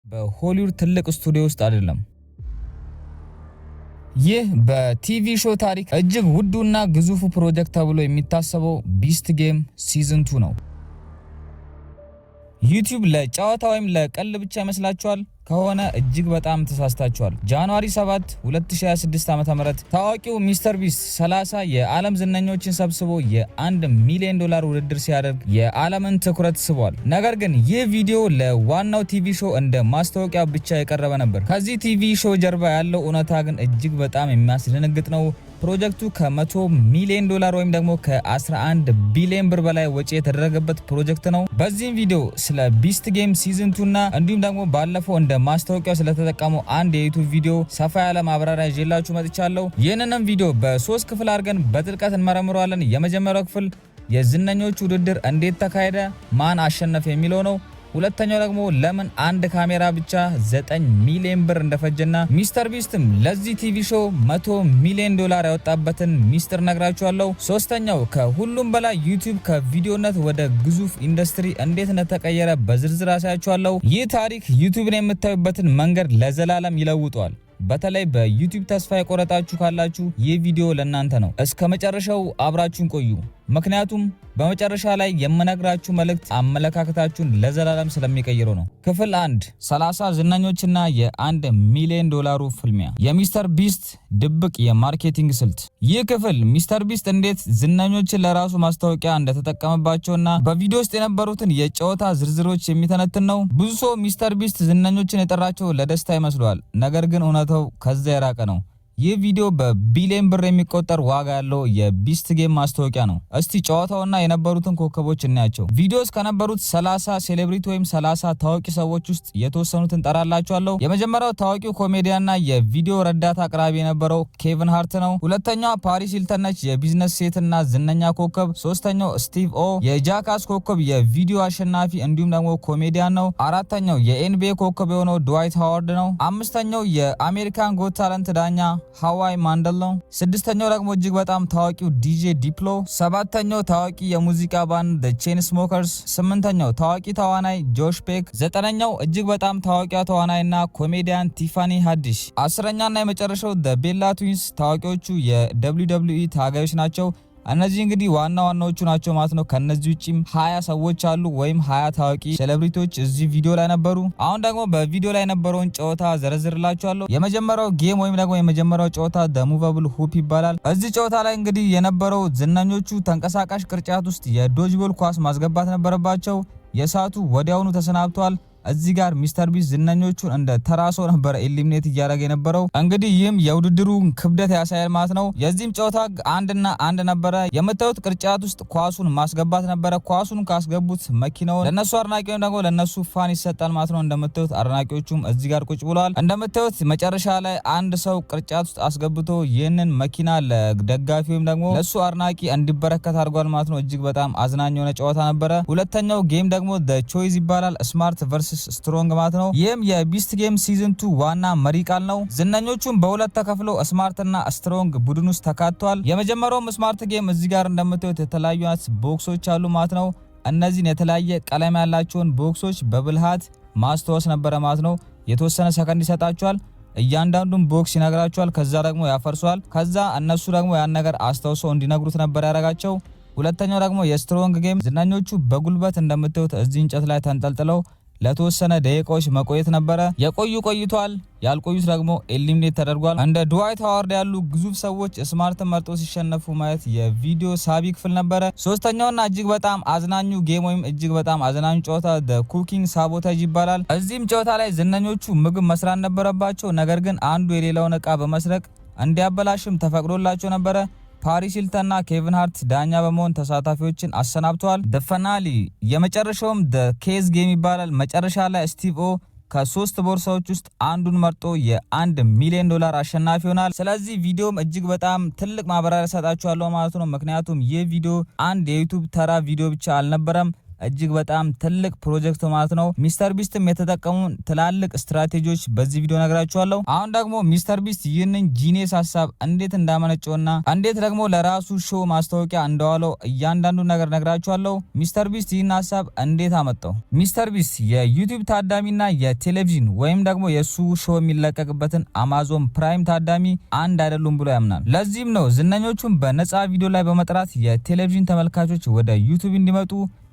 በሆሊውድ ትልቅ ስቱዲዮ ውስጥ አይደለም። ይህ በ TV show ታሪክ እጅግ ውዱና ግዙፉ ፕሮጀክት ተብሎ የሚታሰበው Beast Game season 2 ነው። ዩቲዩብ ለጨዋታ ወይም ለቀልድ ብቻ ይመስላችኋል? ከሆነ እጅግ በጣም ተሳስታችኋል። January 7 2026 ዓ.ም ታዋቂው ሚስተር ቢስት 30 የዓለም ዝነኞችን ሰብስቦ የ1 ሚሊዮን ዶላር ውድድር ሲያደርግ የዓለምን ትኩረት ስቧል። ነገር ግን ይህ ቪዲዮ ለዋናው TV show እንደ ማስታወቂያ ብቻ የቀረበ ነበር። ከዚህ TV show ጀርባ ያለው እውነታ ግን እጅግ በጣም የሚያስደነግጥ ነው። ፕሮጀክቱ ከ100 ሚሊዮን ዶላር ወይም ደግሞ ከ11 ቢሊዮን ብር በላይ ወጪ የተደረገበት ፕሮጀክት ነው። በዚህም ቪዲዮ ስለ Beast Game season 2 እና እንዲሁም ደግሞ ባለፈው እንደ ማስታወቂያ ስለተጠቀመው አንድ የዩቲዩብ ቪዲዮ ሰፋ ያለ ማብራሪያ ይዤላችሁ መጥቻለሁ። ይህንንም ቪዲዮ በሶስት ክፍል አድርገን በጥልቀት እንመረምረዋለን። የመጀመሪያው ክፍል የዝነኞች ውድድር እንዴት ተካሄደ፣ ማን አሸነፈ የሚለው ነው። ሁለተኛው ደግሞ ለምን አንድ ካሜራ ብቻ 9 ሚሊዮን ብር እንደፈጀና ሚስተር ቢስትም ለዚህ TV show 100 ሚሊዮን ዶላር ያወጣበትን ሚስጥር ነግራችኋለሁ። ሶስተኛው ከሁሉም በላይ ዩቲዩብ ከቪዲዮነት ወደ ግዙፍ ኢንዱስትሪ እንዴት እንደተቀየረ በዝርዝር አሳያችኋለሁ። ይህ ታሪክ ዩቲዩብን የምታዩበትን መንገድ ለዘላለም ይለውጠዋል። በተለይ በዩቲዩብ ተስፋ የቆረጣችሁ ካላችሁ ይህ ቪዲዮ ለእናንተ ነው። እስከ መጨረሻው አብራችሁን ቆዩ። ምክንያቱም በመጨረሻ ላይ የምነግራችሁ መልእክት አመለካከታችሁን ለዘላለም ስለሚቀይረው ነው። ክፍል 1፣ 30 ዝነኞችና የ1 ሚሊዮን ዶላሩ ፍልሚያ፣ የሚስተር ቢስት ድብቅ የ marketing ስልት። ይህ ክፍል ሚስተር ቢስት እንዴት ዝነኞችን ለራሱ ማስታወቂያ እንደተጠቀመባቸውና በቪዲዮ ውስጥ የነበሩትን የጨዋታ ዝርዝሮች የሚተነትን ነው። ብዙ ሰው ሚስተር ቢስት ዝነኞችን የጠራቸው ለደስታ ይመስለዋል። ነገር ግን እውነታው ከዛ የራቀ ነው። ይህ ቪዲዮ በቢሊዮን ብር የሚቆጠር ዋጋ ያለው የ Beast Game ማስታወቂያ ነው። እስቲ ጨዋታውና የነበሩትን ኮከቦች እናያቸው። ቪዲዮ ውስጥ ከነበሩት 30 celebrity ወይም 30 ታዋቂ ሰዎች ውስጥ የተወሰኑትን ጠራላችኋለሁ። የመጀመሪያው ታዋቂው ኮሜዲያንና የቪዲዮ ረዳት አቅራቢ የነበረው ኬቪን ሃርት ነው። ሁለተኛዋ ፓሪስ ሂልተን ነች፣ የቢዝነስ ሴትና ዝነኛ ኮከብ። ሶስተኛው ስቲቭ ኦ፣ የ Jackass ኮከብ፣ የቪዲዮ አሸናፊ እንዲሁም ደግሞ ኮሜዲያን ነው። አራተኛው የ NBA ኮከብ የሆነው ድዋይት ሃዋርድ ነው። አምስተኛው የ American Got Talent ዳኛ ሆዊ ማንደል ነው። ስድስተኛው ደግሞ እጅግ በጣም ታዋቂው ዲጄ ዲፕሎ። ሰባተኛው ታዋቂ የሙዚቃ ባንድ The Chainsmokers። ስምንተኛው ታዋቂ ተዋናይ ጆሽ ፔክ። ዘጠነኛው እጅግ በጣም ታዋቂዋ ተዋናይና ኮሜዲያን ቲፋኒ ሀዲሽ። 10ኛና የመጨረሻው The Bella Twins፣ ታዋቂዎቹ የ WWE ታጋዮች ናቸው። እነዚህ እንግዲህ ዋና ዋናዎቹ ናቸው ማለት ነው። ከነዚህ ውጪም 20 ሰዎች አሉ ወይም 20 ታዋቂ celebrity ዎች እዚህ ቪዲዮ ላይ ነበሩ። አሁን ደግሞ በቪዲዮ ላይ የነበረውን ጨዋታ ዘረዝርላችኋለሁ። የመጀመሪያው game ወይም ደግሞ የመጀመሪያው ጨዋታ the movable hoop ይባላል። እዚህ ጨዋታ ላይ እንግዲህ የነበረው ዝነኞቹ ተንቀሳቃሽ ቅርጫት ውስጥ የ dodgeball ኳስ ማስገባት ነበረባቸው። የሳቱ ወዲያውኑ ተሰናብተዋል። እዚህ ጋር ሚስተር ቢስት ዝነኞቹን እንደ ተራ ሰው ነበረ eliminate እያደረገ የነበረው። እንግዲህ ይህም የውድድሩን ክብደት ያሳያል ማለት ነው። የዚህም ጨዋታ አንድና አንድ ነበረ። የምታዩት ቅርጫት ውስጥ ኳሱን ማስገባት ነበረ። ኳሱን ካስገቡት መኪናውን ለነሱ አድናቂ ወይም ደግሞ ለነሱ fan ይሰጣል ማለት ነው። እንደምታዩት አድናቂዎቹም እዚህ ጋር ቁጭ ብለዋል። እንደምታዩት መጨረሻ ላይ አንድ ሰው ቅርጫት ውስጥ አስገብቶ ይህንን መኪና ለደጋፊ ወይም ደግሞ ለሱ አድናቂ እንዲበረከት አድርጓል ማለት ነው። እጅግ በጣም አዝናኝ የሆነ ጨዋታ ነበረ። ሁለተኛው game ደግሞ the choice ይባላል። Smart versus strong ማለት ነው። ይህም የ Beast Game season 2 ዋና መሪ ቃል ነው። ዝነኞቹም በሁለት ተከፍሎ smart እና strong ቡድን ውስጥ ተካቷል። የመጀመሪያውም smart game እዚህ ጋር እንደምታዩት የተለያዩ አይነት box ኦች አሉ ማለት ነው። እነዚህን የተለያየ ቀለም ያላቸውን box ኦች በብልሃት ማስታወስ ነበረ ማለት ነው። የተወሰነ ሰከንድ ይሰጣቸዋል። እያንዳንዱን box ይነግራቸዋል። ከዛ ደግሞ ያፈርሰዋል። ከዛ እነሱ ደግሞ ያን ነገር አስታውሰው እንዲነግሩት ነበር ያደረጋቸው። ሁለተኛው ደግሞ የ strong game፣ ዝነኞቹ በጉልበት እንደምታዩት እዚህ እንጨት ላይ ተንጠልጥለው ለተወሰነ ደቂቃዎች መቆየት ነበረ። የቆዩ ቆይቷል፣ ያልቆዩት ደግሞ eliminate ተደርጓል። እንደ ድዋይት ሃዋርድ ያሉ ግዙፍ ሰዎች smart መርጦ ሲሸነፉ ማየት የቪዲዮ ሳቢ ክፍል ነበረ። ሶስተኛውና እጅግ በጣም አዝናኙ game ወይም እጅግ በጣም አዝናኙ ጨዋታ the cooking sabotage ይባላል። እዚህም ጨዋታ ላይ ዝነኞቹ ምግብ መስራት ነበረባቸው። ነገር ግን አንዱ የሌላውን እቃ በመስረቅ እንዲያበላሽም ተፈቅዶላቸው ነበረ። ፓሪስ ሂልተንና ኬቪን ሃርት ዳኛ በመሆን ተሳታፊዎችን አሰናብተዋል። The finale፣ የመጨረሻውም the case game ይባላል። መጨረሻ ላይ ስቲቭ ኦ ከሶስት ቦርሳዎች ውስጥ አንዱን መርጦ የ1 ሚሊዮን ዶላር አሸናፊ ይሆናል። ስለዚህ ቪዲዮም እጅግ በጣም ትልቅ ማብራሪያ ሰጣችኋለሁ ማለት ነው። ምክንያቱም ይህ ቪዲዮ አንድ የዩቱብ ተራ ቪዲዮ ብቻ አልነበረም። እጅግ በጣም ትልቅ ፕሮጀክት ማለት ነው። ሚስተር ቢስትም የተጠቀሙን ትላልቅ ስትራቴጂዎች በዚህ ቪዲዮ ነግራችኋለሁ። አሁን ደግሞ ሚስተር ቢስት ይህንን genius ሀሳብ እንዴት እንዳመነጨውና እንዴት ደግሞ ለራሱ show ማስታወቂያ እንደዋለው እያንዳንዱ ነገር ነግራችኋለሁ። ሚስተር ቢስት ይህን ሀሳብ እንዴት አመጣው? ሚስተር ቢስት የዩቲዩብ ታዳሚና የቴሌቪዥን ወይም ደግሞ የሱ show የሚለቀቅበትን አማዞን ፕራይም ታዳሚ አንድ አይደሉም ብሎ ያምናል። ለዚህም ነው ዝነኞቹን በነፃ ቪዲዮ ላይ በመጥራት የቴሌቪዥን ተመልካቾች ወደ ዩቲዩብ እንዲመጡ፣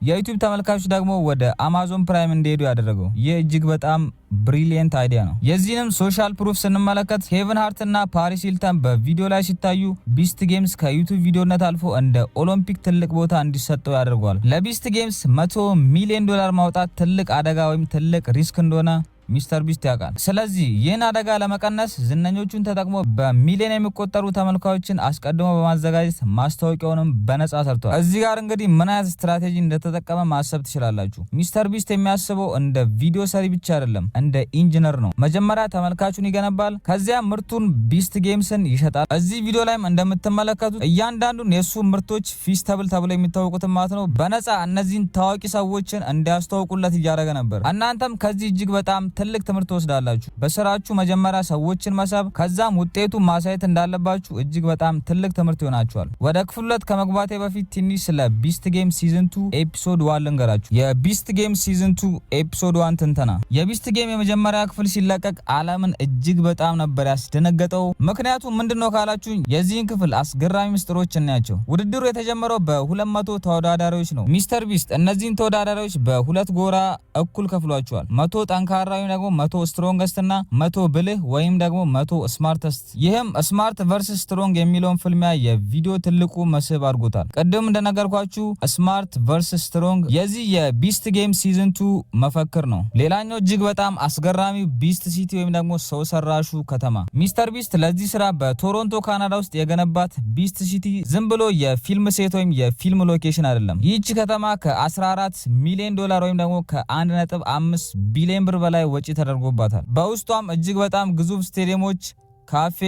የዩቲዩብ ተመልካቾች ደግሞ ወደ አማዞን ፕራይም እንዲሄዱ ያደረገው። ይህ እጅግ በጣም brilliant idea ነው። የዚህንም social proof ስንመለከት ኬቨን ሃርት እና ፓሪስ ሂልተን በቪዲዮ ላይ ሲታዩ Beast Games ከዩቲዩብ ቪዲዮነት አልፎ እንደ ኦሎምፒክ ትልቅ ቦታ እንዲሰጠው ያደርገዋል። ለ Beast Games 100 ሚሊዮን ዶላር ማውጣት ትልቅ አደጋ ወይም ትልቅ risk እንደሆነ ሚስተር ቢስት ያውቃል። ስለዚህ ይህን አደጋ ለመቀነስ ዝነኞቹን ተጠቅሞ በሚሊዮን የሚቆጠሩ ተመልካቾችን አስቀድሞ በማዘጋጀት ማስታወቂያውንም በነፃ ሰርቷል። እዚህ ጋር እንግዲህ ምን አይነት ስትራቴጂ እንደተጠቀመ ማሰብ ትችላላችሁ። ሚስተር ቢስት የሚያስበው እንደ ቪዲዮ ሰሪ ብቻ አይደለም፣ እንደ ኢንጂነር ነው። መጀመሪያ ተመልካቹን ይገነባል፣ ከዚያ ምርቱን Beast Games ን ይሸጣል። እዚህ ቪዲዮ ላይም እንደምትመለከቱት እያንዳንዱን የእሱ ምርቶች Feastables ተብለው የሚታወቁትን ማለት ነው በነፃ እነዚህን ታዋቂ ሰዎችን እንዲያስተዋውቁለት እያደረገ ነበር። እናንተም ከዚህ እጅግ በጣም ትልቅ ትምህርት ትወስዳላችሁ። በስራችሁ መጀመሪያ ሰዎችን መሳብ ከዛም ውጤቱ ማሳየት እንዳለባችሁ እጅግ በጣም ትልቅ ትምህርት ይሆናችኋል። ወደ ክፍል ሁለት ከመግባቴ በፊት ትንሽ ስለ Beast Game season 2 episode 1 ልንገራችሁ። የ Beast Game season 2 episode 1 ትንተና። የ Beast Game የመጀመሪያ ክፍል ሲለቀቅ ዓለምን እጅግ በጣም ነበር ያስደነገጠው። ምክንያቱም ምንድነው ካላችሁ የዚህን ክፍል አስገራሚ ምስጢሮች እናያቸው። ውድድሩ የተጀመረው በ200 ተወዳዳሪዎች ነው። ሚስተር ቢስት እነዚህን ተወዳዳሪዎች በሁለት ጎራ እኩል ከፍሏቸዋል። 100 ጠንካራ ወይም ደግሞ 100 strongest እና 100 ብልህ ወይም ደግሞ 100 smartest። ይህም smart versus strong የሚለውን ፍልሚያ የቪዲዮ ትልቁ መስህብ አድርጎታል። ቅድም እንደነገርኳችሁ smart versus strong የዚህ የ Beast Game season 2 መፈክር ነው። ሌላኛው እጅግ በጣም አስገራሚው Beast City ወይም ደግሞ ሰው ሰራሹ ከተማ። ሚስተር ቢስት ለዚህ ስራ በቶሮንቶ ካናዳ ውስጥ የገነባት Beast City ዝም ብሎ የፊልም set ወይም የፊልም location አይደለም። ይህች ከተማ ከ14 ሚሊዮን ዶላር ወይም ደግሞ ከ1.5 ቢሊዮን ብር በላይ ወጪ ተደርጎባታል። በውስጧም እጅግ በጣም ግዙፍ ስቴዲየሞች፣ ካፌ፣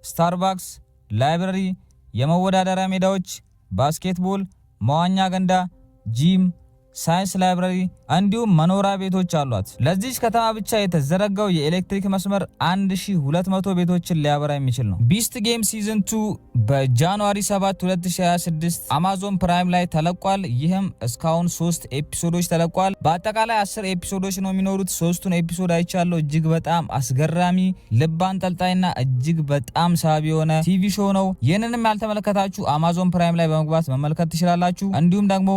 ስታርባክስ፣ library፣ የመወዳደሪያ ሜዳዎች፣ basketball፣ መዋኛ ገንዳ፣ ጂም፣ science library እንዲሁም መኖሪያ ቤቶች አሏት። ለዚች ከተማ ብቻ የተዘረጋው የኤሌክትሪክ መስመር 1200 ቤቶችን ሊያበራ የሚችል ነው። Beast Game season 2 በ January 7 2026 አማዞን ፕራይም ላይ ተለቋል። ይህም እስካሁን ሶስት episode ኦች ተለቋል። በአጠቃላይ 10 episode ኦች ነው የሚኖሩት። ሶስቱን episode አይቻለሁ። እጅግ በጣም አስገራሚ፣ ልብ አንጠልጣይና እጅግ በጣም ሳቢ የሆነ TV show ነው። ይህንንም ያልተመለከታችሁ አማዞን ፕራይም ላይ በመግባት መመልከት ትችላላችሁ። እንዲሁም ደግሞ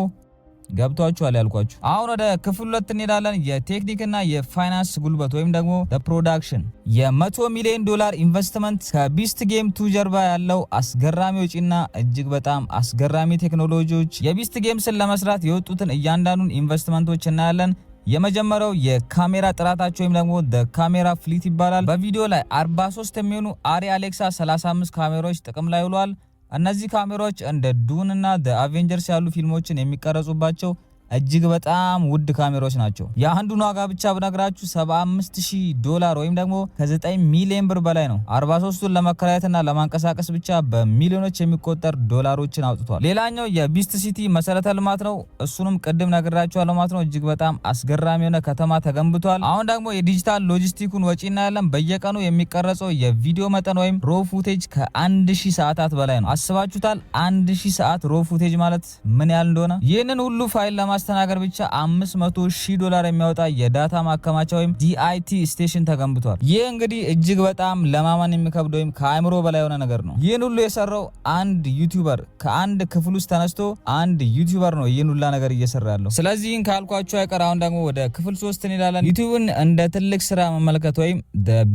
ገብቷችኋል ያልኳችሁ። አሁን ወደ ክፍል ሁለት እንሄዳለን። የቴክኒክና የፋይናንስ ጉልበት ወይም ደግሞ production። የ100 ሚሊዮን ዶላር ኢንቨስትመንት ከ Beast Game 2 ጀርባ ያለው አስገራሚ ወጪና እጅግ በጣም አስገራሚ ቴክኖሎጂዎች። የ Beast Games ን ለመስራት የወጡትን እያንዳንዱን ኢንቨስትመንቶች እናያለን። የመጀመሪያው የካሜራ ጥራታቸው ወይም ደግሞ camera fleet ይባላል። በቪዲዮ ላይ 43 የሚሆኑ አሪ አሌክሳ 35 ካሜራዎች ጥቅም ላይ ውለዋል። እነዚህ ካሜራዎች እንደ Dune እና The Avengers ያሉ ፊልሞችን የሚቀረጹባቸው እጅግ በጣም ውድ ካሜራዎች ናቸው። የአንዱን ዋጋ ብቻ ብነግራችሁ 75000 ዶላር ወይም ደግሞ ከ9 ሚሊዮን ብር በላይ ነው። 43ቱን ለመከራየትና ለማንቀሳቀስ ብቻ በሚሊዮኖች የሚቆጠር ዶላሮችን አውጥቷል። ሌላኛው የ Beast City መሰረተ ልማት ነው። እሱንም ቅድም ነግራችኋለሁ ማለት ነው። እጅግ በጣም አስገራሚ የሆነ ከተማ ተገንብቷል። አሁን ደግሞ የዲጂታል ሎጂስቲኩን ወጪ እናያለን። በየቀኑ የሚቀረጸው የቪዲዮ መጠን ወይም raw footage ከ1000 ሰዓታት በላይ ነው። አስባችሁታል? 1000 ሰዓት raw footage ማለት ምን ያህል እንደሆነ። ይህንን ሁሉ ፋይል ለማስተናገድ ብቻ 500 ሺህ ዶላር የሚያወጣ የ data ማከማቻ ወይም DIT station ተገንብቷል። ይህ እንግዲህ እጅግ በጣም ለማመን የሚከብድ ወይም ከአእምሮ በላይ የሆነ ነገር ነው። ይህን ሁሉ የሰራው አንድ YouTuber፣ ከአንድ ክፍል ውስጥ ተነስቶ አንድ YouTuber ነው ይህን ሁላ ነገር እየሰራ ያለው። ስለዚህ ይህን ካልኳችሁ አይቀር አሁን ደግሞ ወደ ክፍል ሶስት እንሄዳለን። ዩቲዩብን እንደ ትልቅ ስራ መመልከት ወይም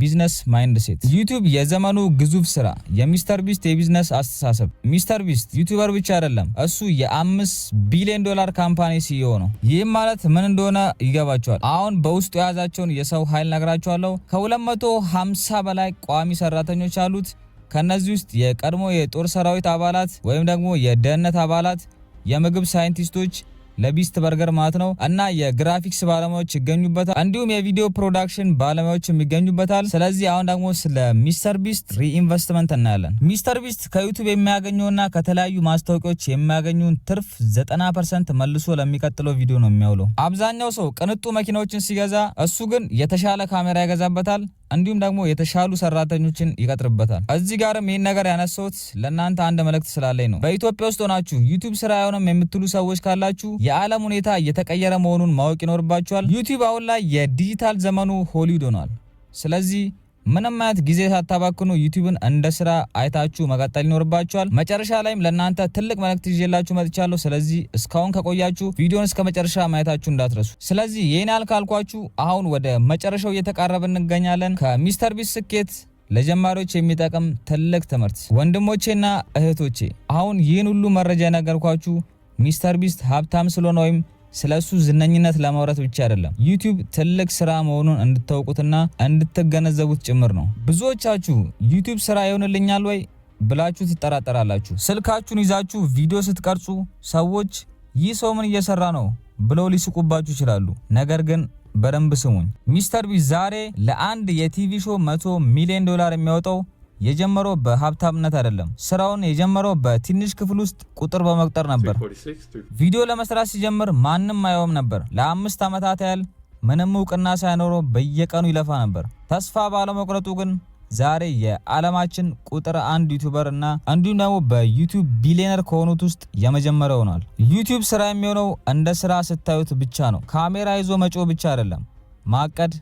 business mindset። ዩቲዩብ የዘመኑ ግዙፍ ስራ፣ የሚስተር ቢስት የቢዝነስ አስተሳሰብ። ሚስተር ቢስት YouTuber ብቻ አይደለም፣ እሱ የ5 ቢሊዮን ዶላር company CEO ነው። ይህም ማለት ምን እንደሆነ ይገባችኋል። አሁን በውስጡ የያዛቸውን የሰው ኃይል ነግራችኋለሁ። ከ250 በላይ ቋሚ ሰራተኞች አሉት። ከነዚህ ውስጥ የቀድሞ የጦር ሰራዊት አባላት ወይም ደግሞ የደህንነት አባላት፣ የምግብ ሳይንቲስቶች፣ ለቢስት በርገር ማለት ነው፣ እና የግራፊክስ ባለሙያዎች ይገኙበታል። እንዲሁም የ video production ባለሙያዎችም ይገኙበታል። ስለዚህ አሁን ደግሞ ስለ ሚስተር ቢስት reinvestment እናያለን። ሚስተር ቢስት ከዩቲዩብ የሚያገኘውና ከተለያዩ ማስታወቂያዎች የሚያገኘውን ትርፍ 90% መልሶ ለሚቀጥለው ቪዲዮ ነው የሚያውለው። አብዛኛው ሰው ቅንጡ መኪናዎችን ሲገዛ፣ እሱ ግን የተሻለ ካሜራ ይገዛበታል። እንዲሁም ደግሞ የተሻሉ ሰራተኞችን ይቀጥርበታል። እዚህ ጋርም ይህን ነገር ያነሳሁት ለእናንተ አንድ መልእክት ስላለኝ ነው። በኢትዮጵያ ውስጥ ሆናችሁ ዩቲዩብ ስራ አይሆንም የምትሉ ሰዎች ካላችሁ የዓለም ሁኔታ እየተቀየረ መሆኑን ማወቅ ይኖርባችኋል። ዩቲዩብ አሁን ላይ የዲጂታል ዘመኑ ሆሊውድ ሆኗል። ስለዚህ ምንም አይነት ጊዜ ሳታባክኑ ዩቲዩብን እንደ ስራ አይታችሁ መቀጠል ይኖርባችኋል። መጨረሻ ላይም ለእናንተ ትልቅ መልእክት ይዤላችሁ መጥቻለሁ። ስለዚህ እስካሁን ከቆያችሁ ቪዲዮን እስከ መጨረሻ ማየታችሁ እንዳትረሱ። ስለዚህ ይህን ያህል ካልኳችሁ አሁን ወደ መጨረሻው እየተቃረብን እንገኛለን። ከሚስተር ቢስት ስኬት ለጀማሪዎች የሚጠቅም ትልቅ ትምህርት። ወንድሞቼና እህቶቼ፣ አሁን ይህን ሁሉ መረጃ የነገርኳችሁ ሚስተር ቢስት ሀብታም ስለሆነ ወይም ስለ እሱ ዝነኝነት ለማውራት ብቻ አይደለም። ዩቲዩብ ትልቅ ስራ መሆኑን እንድታውቁትና እንድትገነዘቡት ጭምር ነው። ብዙዎቻችሁ ዩቲዩብ ስራ ይሆንልኛል ወይ ብላችሁ ትጠራጠራላችሁ። ስልካችሁን ይዛችሁ ቪዲዮ ስትቀርጹ ሰዎች ይህ ሰው ምን እየሰራ ነው ብለው ሊስቁባችሁ ይችላሉ። ነገር ግን በደንብ ስሙኝ። ሚስተር ቢስት ዛሬ ለአንድ የ TV show 100 ሚሊዮን ዶላር የሚያወጣው የጀመረው በሀብታምነት አይደለም። ስራውን የጀመረው በትንሽ ክፍል ውስጥ ቁጥር በመቁጠር ነበር። 246, ቪዲዮ ለመስራት ሲጀምር ማንም አያየውም ነበር። ለ5 ዓመታት ያህል ምንም እውቅና ሳይኖረው በየቀኑ ይለፋ ነበር። ተስፋ ባለመቁረጡ ግን ዛሬ የዓለማችን ቁጥር አንድ YouTuber እና እንዲሁም ደግሞ በዩቲዩብ ቢሊዮነር ከሆኑት ውስጥ የመጀመሪያው ሆኗል። ዩቲዩብ ስራ የሚሆነው እንደ ስራ ስታዩት ብቻ ነው። ካሜራ ይዞ መጮህ ብቻ አይደለም። ማቀድ፣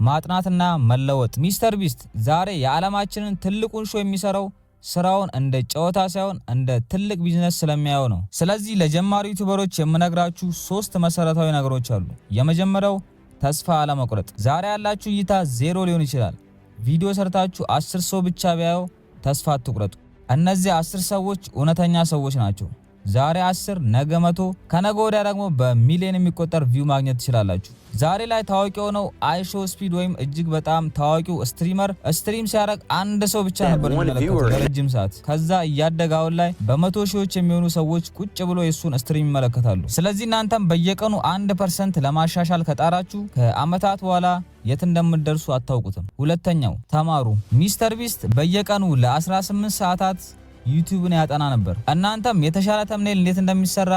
ማጥናትና መለወጥ። ሚስተር ቢስት ዛሬ የዓለማችንን ትልቁን show የሚሰራው ስራውን እንደ ጨዋታ ሳይሆን እንደ ትልቅ ቢዝነስ ስለሚያየው ነው። ስለዚህ ለጀማሪ ዩቲዩበሮች የምነግራችሁ ሶስት መሰረታዊ ነገሮች አሉ። የመጀመሪያው ተስፋ አለመቁረጥ። ዛሬ ያላችሁ እይታ ዜሮ ሊሆን ይችላል። ቪዲዮ ሰርታችሁ 10 ሰው ብቻ ቢያየው ተስፋ አትቁረጡ። እነዚህ 10 ሰዎች እውነተኛ ሰዎች ናቸው። ዛሬ 10፣ ነገ 100፣ ከነገ ወዲያ ደግሞ በሚሊዮን የሚቆጠር view ማግኘት ትችላላችሁ። ዛሬ ላይ ታዋቂ የሆነው አይሾ ስፒድ ወይም እጅግ በጣም ታዋቂው streamer stream ሲያደርግ አንድ ሰው ብቻ ነበር የሚመለከተው ለረጅም ሰዓት። ከዛ እያደገ አሁን ላይ በመቶ ሺዎች የሚሆኑ ሰዎች ቁጭ ብሎ የእሱን stream ይመለከታሉ። ስለዚህ እናንተም በየቀኑ 1% ለማሻሻል ከጣራችሁ ከአመታት በኋላ የት እንደምትደርሱ አታውቁትም። ሁለተኛው ተማሩ። ሚስተር ቢስት በየቀኑ ለ18 ሰዓታት ዩቲዩብን ያጠና ነበር። እናንተም የተሻለ thumbnail እንዴት እንደሚሰራ፣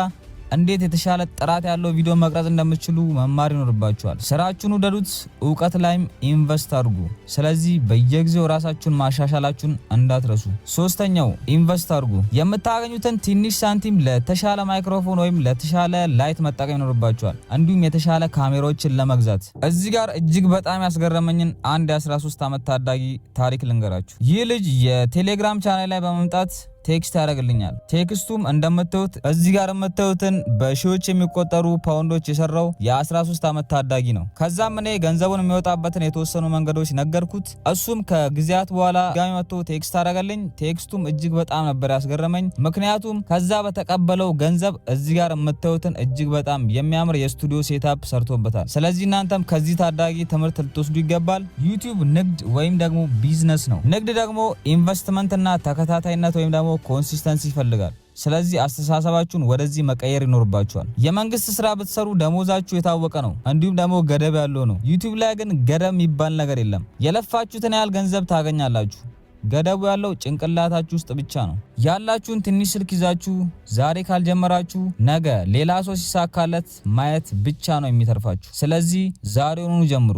እንዴት የተሻለ ጥራት ያለው ቪዲዮ መቅረጽ እንደምትችሉ መማር ይኖርባችኋል። ስራችሁን ውደዱት፣ እውቀት ላይም invest አድርጉ። ስለዚህ በየጊዜው ራሳችሁን ማሻሻላችሁን እንዳትረሱ። ሶስተኛው invest አድርጉ። የምታገኙትን ትንሽ ሳንቲም ለተሻለ ማይክሮፎን ወይም ለተሻለ light መጠቀም ይኖርባችኋል። እንዲሁም የተሻለ ካሜራዎችን ለመግዛት። እዚህ ጋር እጅግ በጣም ያስገረመኝን አንድ የ13 ዓመት ታዳጊ ታሪክ ልንገራችሁ። ይህ ልጅ የቴሌግራም ቻናል ላይ በመምጣት text ያደርግልኛል። Text ኡም እንደምታዩት እዚህ ጋር የምታዩትን በሺዎች የሚቆጠሩ ፓውንዶች የሰራው የ13 ዓመት ታዳጊ ነው። ከዛም እኔ ገንዘቡን የሚያወጣበትን የተወሰኑ መንገዶች ነገርኩት። እሱም ከጊዜያት በኋላ ድጋሚ መጥቶ text አደረገልኝ። Text ኡም እጅግ በጣም ነበር ያስገረመኝ። ምክንያቱም ከዛ በተቀበለው ገንዘብ እዚህ ጋር የምታዩትን እጅግ በጣም የሚያምር የስቱዲዮ setup ሰርቶበታል። ስለዚህ እናንተም ከዚህ ታዳጊ ትምህርት ልትወስዱ ይገባል። ዩቲዩብ ንግድ ወይም ደግሞ ቢዝነስ ነው። ንግድ ደግሞ ኢንቨስትመንትና ተከታታይነት ወይም ደግሞ consistency ይፈልጋል። ስለዚህ አስተሳሰባችሁን ወደዚህ መቀየር ይኖርባችኋል። የመንግስት ስራ ብትሰሩ ደሞዛችሁ የታወቀ ነው፣ እንዲሁም ደግሞ ገደብ ያለው ነው። ዩቲዩብ ላይ ግን ገደብ የሚባል ነገር የለም። የለፋችሁትን ያህል ገንዘብ ታገኛላችሁ። ገደቡ ያለው ጭንቅላታችሁ ውስጥ ብቻ ነው። ያላችሁን ትንሽ ስልክ ይዛችሁ ዛሬ ካልጀመራችሁ ነገ ሌላ ሰው ሲሳካለት ማየት ብቻ ነው የሚተርፋችሁ። ስለዚህ ዛሬውኑ ጀምሩ።